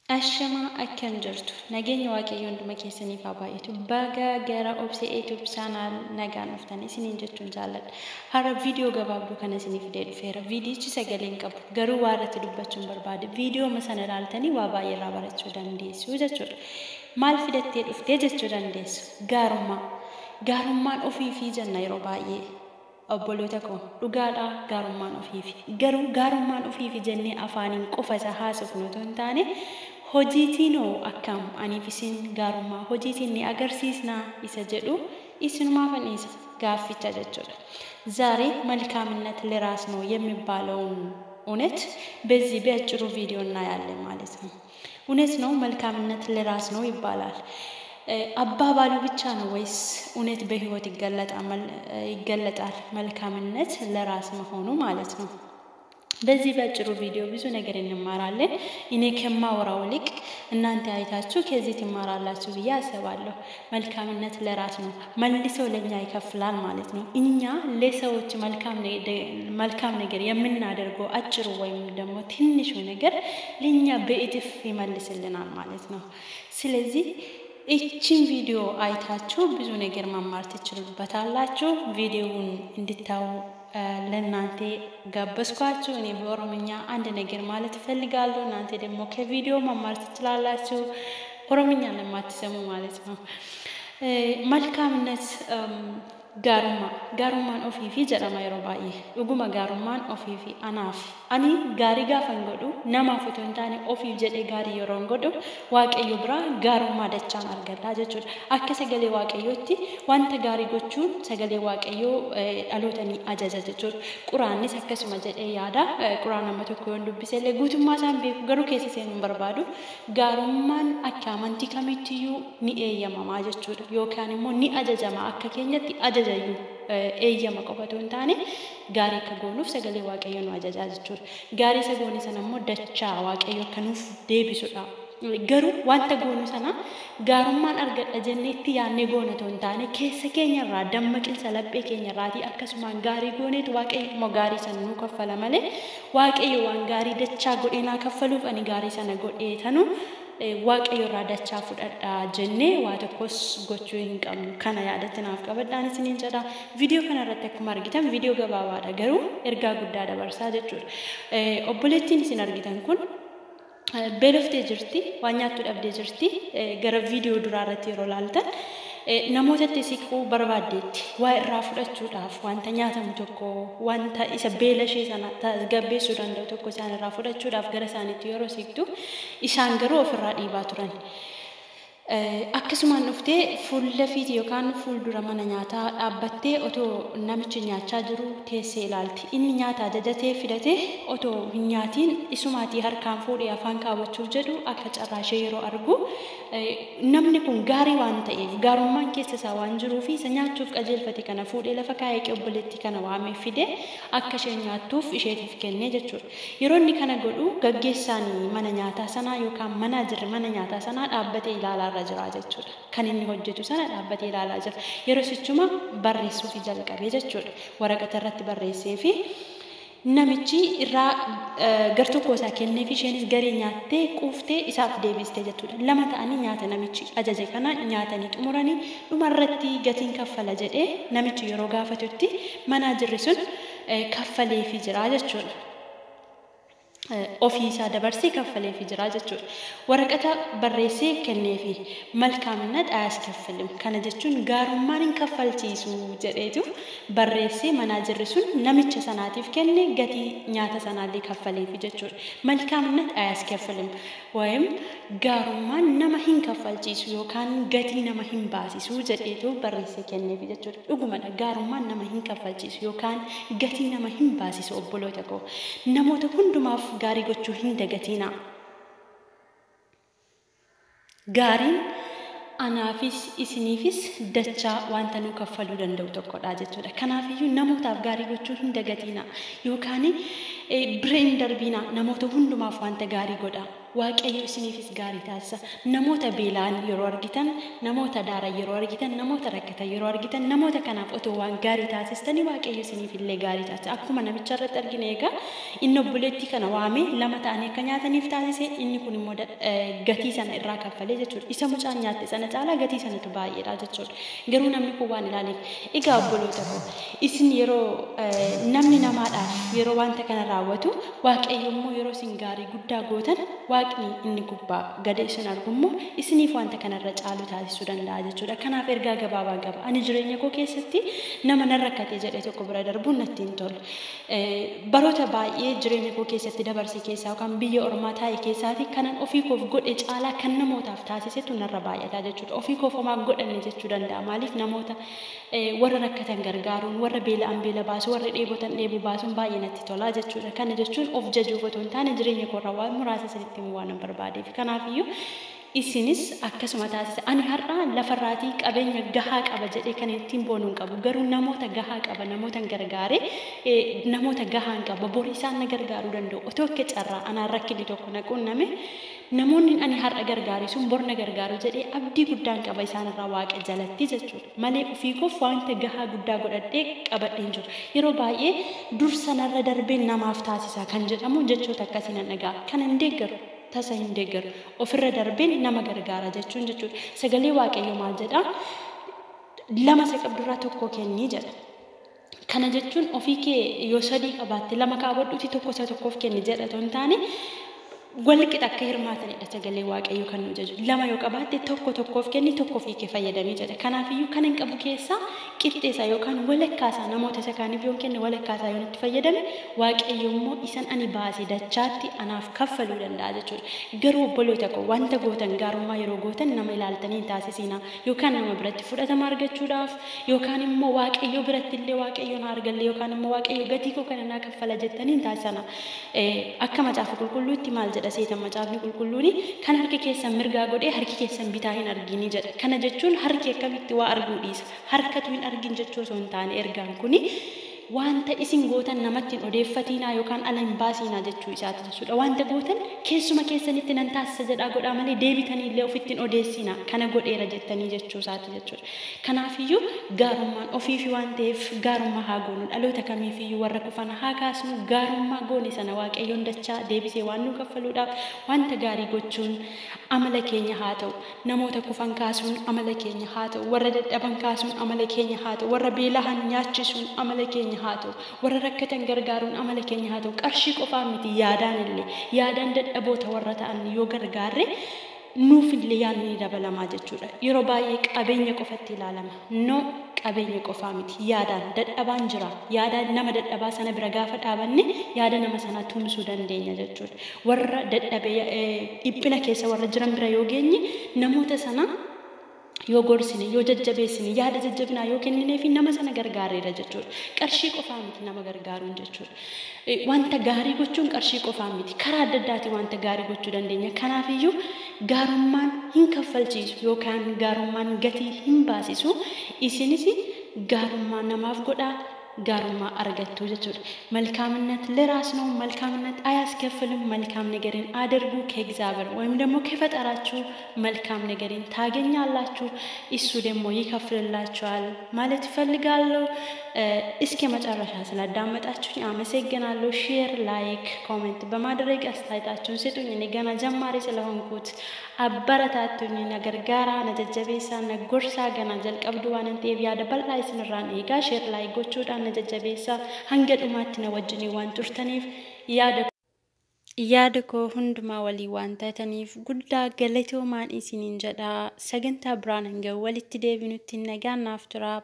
Ashamaa, akkam jirtu? Nageenya Waaqayyoo hunduma keessaniif haa baay'atu. Baga gara Obsee YouTube channel nagaan dhuftan isiniin jechuun jaalladha. Har'a viidiyoo gabaabduu kana isinii fidee dhufeera. Viidiyichi sagalee hin qabu. Garuu waa irratti dubbachuun barbaade. Viidiyooma sana ilaaltanii waa baay'ee irraa barachuu dandeessu jechuudha. Maal fidattee dhuftee jechuu dandeessu? Gaarummaa. Gaarummaan ofiifii jenna yeroo baay'ee. Obboloota koo, dhugaadhaa, gaarummaan ofiifi. Garuu gaarummaan ofiifi jennee afaaniin qofa isa haasofnu otoo hin taane, hojiitiinoo akkam? Aniif isin gaarummaa hojiitiin ni agarsiisnaa isa jedhu isinumaafan dhiisa gaafficha jechuudha. ዛሬ መልካምነት ለራስ ነው የሚባለውን እውነት በዚህ በአጭሩ ቪዲዮ እናያለን ማለት ነው። እውነት ነው፣ መልካምነት ለራስ ነው ይባላል። አባባሉ ብቻ ነው ወይስ እውነት በህይወት ይገለጣል? መልካምነት ለራስ መሆኑ ማለት ነው። በዚህ በአጭሩ ቪዲዮ ብዙ ነገር እንማራለን። እኔ ከማወራው ይልቅ እናንተ አይታችሁ ከዚህ ትማራላችሁ ብዬ አስባለሁ። መልካምነት ለራስ ነው፣ መልሶ ለእኛ ይከፍላል ማለት ነው። እኛ ለሰዎች መልካም ነገር የምናደርገው አጭሩ ወይም ደግሞ ትንሹ ነገር ለእኛ በእጥፍ ይመልስልናል ማለት ነው። ስለዚህ ይችን ቪዲዮ አይታችሁ ብዙ ነገር መማር ትችሉበታላችሁ። ቪዲዮውን እንድታዩ ለእናንተ ጋበዝኳችሁ። እኔ በኦሮምኛ አንድ ነገር ማለት እፈልጋለሁ። እናንተ ደግሞ ከቪዲዮ መማር ትችላላችሁ፣ ኦሮምኛ ለማትሰሙ ማለት ነው። መልካምነት gaarummaa, gaarummaan ofiifi jedhama yeroo baay'ee. Dhuguma, gaarummaan ofiifi. Anaaf ani gaarii gaafan godhu namaaf otoo hin taane ofiif jedhee gaarii yeroo godhu Waaqayyo biraa gaarummaa dachaan argadha jechuudha. Akka sagalee Waaqayyootti wanta gaarii gochuun sagalee Waaqayyoo dhaloota ni ajaja jechuudha. Quraannis akkasuma jedhee yaada. Quraan nama tokko yoon dubbise illee guutummaa isaan beeku, garuu keessa seenuu hin barbaadu. Gaarummaan akka amantii kamittiyyuu ni eeyyamamaa jechuudha, yookaan immoo ni ajajama. Akka keenyatti ajajayyuu, eeyyama qofa otoo hin taane gaarii akka goonuuf sagalee Waaqayyoo nu ajajaa jechuudha. Gaarii isa goone sana immoo dachaa Waaqayyo akka nuuf deebisudha. Garuu wanta goonu sana gaarummaan argadha jennee itti yaadnee goona otoo hin taane, keessa keenyarraa, dammaqinsa laphee keenyarraatii akkasumaan gaarii gooneetu Waaqayyo immoo gaarii sana nuu kaffala malee, Waaqayyo waan gaarii dachaa godhee naa kaffaluuf ani gaarii sana godhee tanu Waaqayyo irraa dachaa fudhadha jennee waa tokkos gochuu hin qabnu. Kana yaadatti naaf qabadhaan isiniin jedha. Viidiyoo kana irratti akkuma argitan viidiyoo gabaabaadha, garuu ergaa guddaa dabarsaa jechuudha. Obboleettiin isin argitan kun beeloftee jirti, waan nyaattu dhabdee jirti. Gara viidiyoo duraa irratti yeroo ilaaltan namootatti siquu barbaaddeetti. Waa irraa fudhachuudhaaf, wanta nyaatamu tokko, wanta isa beela ishee sana tasgabbeessuu danda'u tokko isaan irraa fudhachuudhaaf gara isaaniitti yeroo siqtu, isaan garuu ofirraa dhiibaa turan. Akkasumaan dhuftee fuula fiiti yookaan fuuldura mana nyaataa dhaabbattee otoo namichi nyaachaa jiru teessee ilaalti. Inni nyaata ajajatee fidatee otoo hin nyaatiin isumaatii harkaan fuudhee afaan kaawwachuuf jedhu, akka carraa ishee yeroo argu, namni kun gaarii waan ta'eef, gaarummaan keessa isaa waan jiruuf, isa nyaachuuf qajeelfate kana fuudhee lafa kaayee obboleettii kana waamee fide akka isheen nyaattuuf isheetiif kennee jechuudha. Yeroo inni kana godhu gaggeessaan mana nyaataa sanaa yookaan manaajarri mana nyaataa sanaa dhaabbatee ilaalaa irra jira jechuudha. Kan inni hojjetu sana dhaabbatee ilaalaa jira. Yeroo sichuma barreessuuf jalqabee jechuudha. Waraqata irratti barreessee fi namichi irraa gartokkoo isaa kenneef, isheenis garii nyaattee quuftee isaaf deebiste jechuudha. Lama ta'anii nyaata namichi ajaje kana nyaatanii xumuranii, dhumarratti gatiin kaffala jedhee namichi yeroo gaafatutti manaajarri sun kaffaleefii jira jechuudha. Ofii isaa dabarsee kaffaleefii jira jechuudha. Waraqata barreessee kenneefi, መልካምነት አያስከፍልም. Kana jechuun gaarummaan hin kaffalchiisu jedheetu barreessee manaajarri sun namicha sanaatiif kenne, gatii nyaata sanaallee kaffaleefi jechuudha. መልካምነት አያስከፍልም ወይም gaarummaan nama hin kaffalchiisu yookaan gatii nama hin baasisu jedheetu barreessee kenneefi jechuudha. Dhugumadha, gaarummaan nama hin kaffalchiisu yookaan gatii nama hin baasisu. Obboloota koo, namoota hundumaaf gaarii gochuu hin dagatinaa. Gaariin anaafis isiniifis dachaa wanta nu kaffaluu danda'u tokkodha jechuudha. Kanaafiyyuu namootaaf gaarii gochuu hin dagatinaa yookaan bira hin darbinaa, namoota hundumaaf wanta gaarii godhaa. Waaqayyo isiniifis gaarii taasisa. Namoota beela'an yeroo argitan, namoota daaran yeroo argitan, namoota rakkatan yeroo argitan, namoota kanaaf otoo waan gaarii taasistanii Waaqayyo isiniif illee gaarii taasisa. Akkuma namicha irratti argine egaa inni obboleettii kana waamee lama ta'anii akka nyaataniif taasise, inni kun immoo gatii sana irraa kaffalee jechuudha. Isa mucaan nyaatte sana caalaa gatii sanatu baay'eedha jechuudha. Garuu namni kun waan ilaaleef, egaa obboloota koo, isin yeroo namni namaadhaaf yeroo wanta kana raawwatu, Waaqayyo immoo yeroo isin gaarii guddaa gootan, Waaqni inni gubbaa gada isin argummoo isiniif wanta kanarra caalu taasisuu danda'a jechuudha. Kanaaf ergaa gabaabaa qaba. Ani jireenya koo keessatti nama nan rakkate jedhe tokko bira darbuun natti hin tolu. Baroota baay'ee jireenya koo keessatti dabarse keessaa yookaan biyya ormaa taa'e keessaati kanan ofii koof godhe caalaa kan namootaaf taasisetu narra baay'ata jechuudha. Ofii koof homaa godhanne jechuu danda'a. Maaliif namoota warra rakkatan gargaaruun, warra beela'an beela baasu, warra dheebotan dheebuu baasuun baay'ee natti tola jechuudha. Kana jechuun of jajuuf otoo hin taane jireenya koorraa waan muraasa isinitti himuu waan barbaadeef. Kanaafiyyuu isinis akkasuma taasisa. Ani har'a lafarraatii qabeenya gahaa qaba jedhee kan ittiin boonuu hin qabu. Garuu namoota gahaa qaba, namoota gargaare, namoota gahaa hin qaba. Bor isaan na gargaaruu danda'u. Otoo akka carraa anaan rakkinni tokko na qunname, namoonni ani har'a gargaare sun bor na gargaaru jedhee abdii guddaan qaba isaanirraa Waaqa jalatti jechuudha. Malee ofii koof wanta gahaa guddaa godhadhee qabadhee hin jiru. Yeroo baay'ee dursa narra darbee namaaf taasisa kan jedhamu jechoota akkasii nan dhaga'a. Kana hin deeggaru. Tasa hin deeggaru. Ofirra darbeen nama gargaara jechuun jechuudha. Sagalee Waaqayyoo maal jedhaa? Lama isa qabdurraa tokko kennii jedha. Kana jechuun ofii kee yoo sadii qabaatte lama kaawwadhuuti tokko isa tokkoof kenni jedha otoo hin taane, walqixa akka hirmaatanidha sagalee Waaqayyoo kan nu jaju. Lama yoo qabaatte tokko tokkoof kenni, tokko ofii kee fayyadamii jedha. Kanaafiyyuu kan hin qabu keessaa qixxeesaa yookaan walakkaasaa namoota isa kaaniif yoon kenne, walakkaasaa yoon itti fayyadame, Waaqayyo immoo isan ani baase dachaatti anaaf kaffaluu danda'a jechuudha. Garuu obboloota koo, wanta gootan, gaarummaa yeroo gootan nama ilaaltanii hin taasisiina. Yookaan nama biratti fudhatama argachuudhaaf, yookaan immoo Waaqayyo biratti illee Waaqayyo na argalle, yookaan immoo Waaqayyo gatii koo kana naa kaffala jettanii hin taasisana. Akka Macaafa Qulqulluutti maal jedha seetan? Macaafni Qulqulluuni kan harki keessan mirgaa godhee harki keessan bitaa hin argini jedha. Kana jechuun harki akkamitti waa arguu dhiisa? Harkatu hin argin jechuu osoo hin taane, ergaan kuni wanta isin gootan namatti hin odeeffatiinaa yookaan ala hin baasiinaa jechuu isaati jechuudha. Wanta gootan keessuma keessanitti nan taasisa jedhaa godhaa malee deebitanii illee ofitti hin odeessinaa kana godheera jettanii jechuu isaati jechuudha. Kanaafiyyuu gaarummaan ofiifi waan ta'eef gaarummaa haa goonu. Dhaloota kamiifiyyuu warra kufan haa kaasnu. Gaarummaa goone sana Waaqayyoon dachaa deebisee waan nu kaffaluudhaaf wanta gaarii gochuun amala keenya haa ta'u. Namoota kufan kaasuun amala keenya haa ta'u. Warra dadhaban kaasuun amala keenya haa ta'u. Warra beelahan nyaachisuun amala keenya haa ta'u. Warra rakkatan gargaaruun amala keenya haa ta'u. Qarshii qofaan miti, yaadaan illee, yaadaan dadhaboota warra ta'an yoo gargaarre nuuf illee yaadni ni dabalamaa jechuudha. Yeroo baay'ee qabeenya qofatti ilaalama. No, qabeenya qofaa miti. Yaadaan dadhabaan jira. Yaadaan nama dadhabaa sana bira gaafa dhaabanne yaada nama sanaa tumsuu dandeenya jechuudha. Warra dadhabee dhiphina keessa warra jiran bira yoo geenye, namoota sana yoo gorsine, yoo jajjabeessine, yaada jajjabinaa yoo kenninee fi nama sana gargaareera jechuudha. Qarshii qofaa miti nama gargaaruun jechuudha. Wanta gaarii gochuun qarshii qofaa miti. Karaa adda addaatiin wanta gaarii gochuu dandeenya. Kanaafiyyuu gaarummaan hin kaffalchiisu yookaan gaarummaan gatii hin baasisu. Isinis gaarummaa namaaf godhaa, gaarummaa argattu jechuudha. መልካምነት ለራስ ነው። መልካምነት አያስከፍልም። መልካም ነገርን አድርጉ፣ ከእግዚአብሔር ወይም ደግሞ ከፈጠራችሁ መልካም ነገርን ታገኛላችሁ። እሱ ደግሞ ይከፍልላችኋል ማለት እፈልጋለሁ። እስከ መጨረሻ ስላዳመጣችሁኝ አመሰግናለሁ። Share፣ like፣ comment በማድረግ አስተያየታችሁን ስጡኝ። እኔ ገና ጀማሪ ስለሆንኩት አበረታቱኝ። Na gargaaraa, na jajjabeessaa, na gorsaa. Gana jalqabduu waan ta'eef yaada bal'aa isinirraan eegaa. Share, like gochuudhaan na jajjabeessaa. Hanga dhumaatti na wajjinii waan turtaniif, yaada koo hundumaa walii waan taataniif guddaa galatoomaan isiniin jedha. Sagantaa biraan hanga walitti deebinutti nagaan naaf turaa.